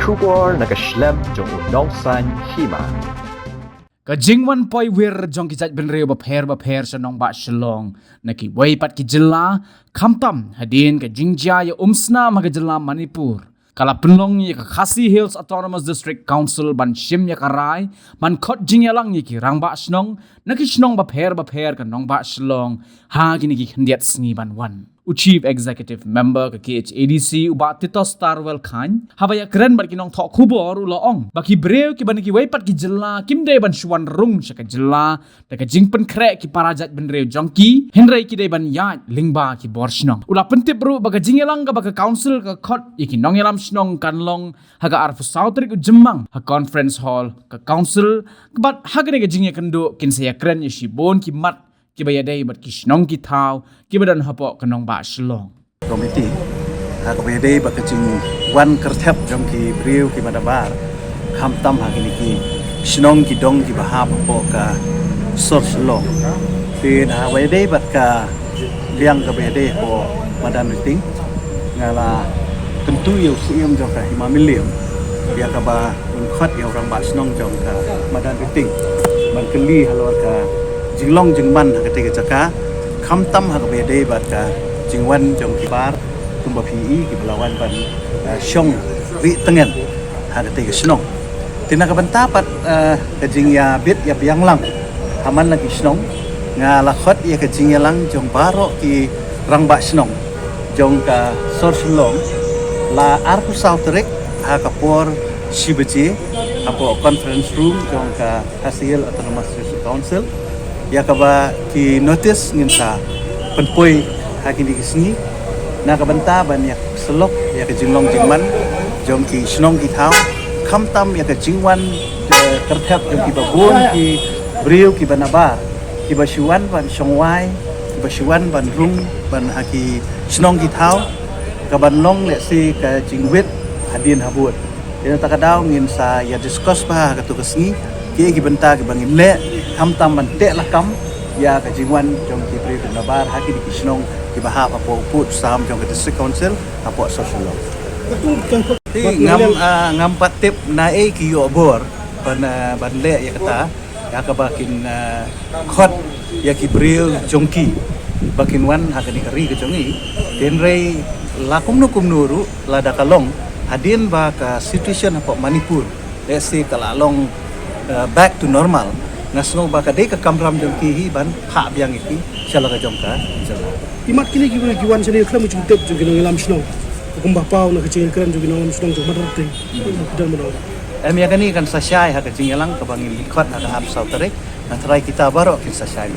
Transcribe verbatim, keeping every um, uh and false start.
Khubor na ka shlem jong u Nongsaiñ Hima. Ka jingwan poi wir jong ki jaitbynriew bapher bapher sha nongbah Shillong na kiwei pat ki jylla, khamtam hadien ka jingjia ïa umsnam ha ka jylla Manipur, ka la pynlong ïa ka Khasi Hills Autonomous District Council ban shim ïa ka rai ban khot jingïalang ïa ki rangbah shnong na ki shnong bapher bapher ka nongbah Shillong ha kine ki khyndiat sngi ban wan. U Chief Executive Member ka K H A D C, u Bah Titosstarwell Chyne, haba ïakren bad ki nongthoh khubor, u la ong ba ki briew kiba na kiwei pat ki jylla kim dei ban shu wan rung sha ka jylla da ka jingpynkhreh ki para jaitbynriew jong ki, hynrei ki dei ban ïaid lyngba ki bor shnong. U la pyntip ruh ba ka jingïalang kaba ka council ka khot ïa ki nongïalam shnong kan long ha ka arphew saw tarik u Jymmang ha Conference Hall ka council, bad ha kane ka jingïakynduh kin sa ïakren ïa shibun ki mat kiba ïadei bad ki shnong ki thaw kiba don hapoh ka nongbah Shillong. Committee, ha kaba ïadei bad ka jingwan kyrthep jong ki briew kiba nabar, khamtam ha kine ki shnong ki dong kiba hap hapoh ka sor Shillong. Te ha kaba ïadei bad ka liang kaba ïadei hapoh Madan Riting, nga la kyntu ïa u Syiem jong ka Hima Mylliem ïa kaba un khot ïa u rangbah shnong jong ka Madan Riting ban kylli halor ka jinglong jingman ha katei ka jaka, khamtam ha kaba ïadei bad ka jingwan jong ki bar, kumba phi i, kiba la wan ban, eh, shong ri tyngen ha katei ka shnong. Te na ka bynta pat, eh, ka jingïabit ïabiang lang ha man la ki shnong, nga la khot ïa ka jingïalang jong baroh ki rangbah shnong jong ka sor Shillong la arphew saw tarik ha ka por shi baje hapoh conference room jong ka Khasi Hills Autonomous District Council, ïa kaba ki notice ngin sa pynpoi ha kine ki sngi na ka bynta ban ïa syllok ïa ka jinglong jingman jong ki shnong ki thaw, khamtam ïa ka jingwan, eh, kyrthep jong kiba bun ki briew kiba nabar, kiba shu wan ban shong wai, kiba shu wan ban rung ban ha ki shnong ki thaw, kaban long lehse ka jingwit hadien habud. Ïa kata ka daw ngin sa ïa discuss bha ha kato ka sngi kiei ki bynta kiba ngin leh, khamtam ban teh lakam ïa ka jingwan jong ki briew kiba nabar ha kine ki shnong kiba hap hapoh u pud u sam jong ka District Council hapoh sor Shillong. Te ngam, ah, ngam pat tip naei ki ïoh bor ban, ah, ban leh ïa kata, ïa kaba kin, ah, khot ïa ki briew jong ki ba kin wan ha kane ka ri ka jong i. Hynrei la kumno kumno ruh, lada ka long hadien ba ka situation hapoh Manipur lehse ka la long, eh, back to normal, nga sngew ba ka dei ka kamram jong ki hi ban phah biang ïa ki sha la ka jong ka jylla. Imat kine ki, ki wan shane khlem jingtip jong ki nongïalam shnong, kumba paw na ka jingkren jong ki nongïalam shnong jong Madan Riting, ki don ba nong. Em, ïa kane kan sa shai ha ka jingïalang kaba ngin khot ha ka arphew saw tarik. Nga tharai kita baroh kin sa shai.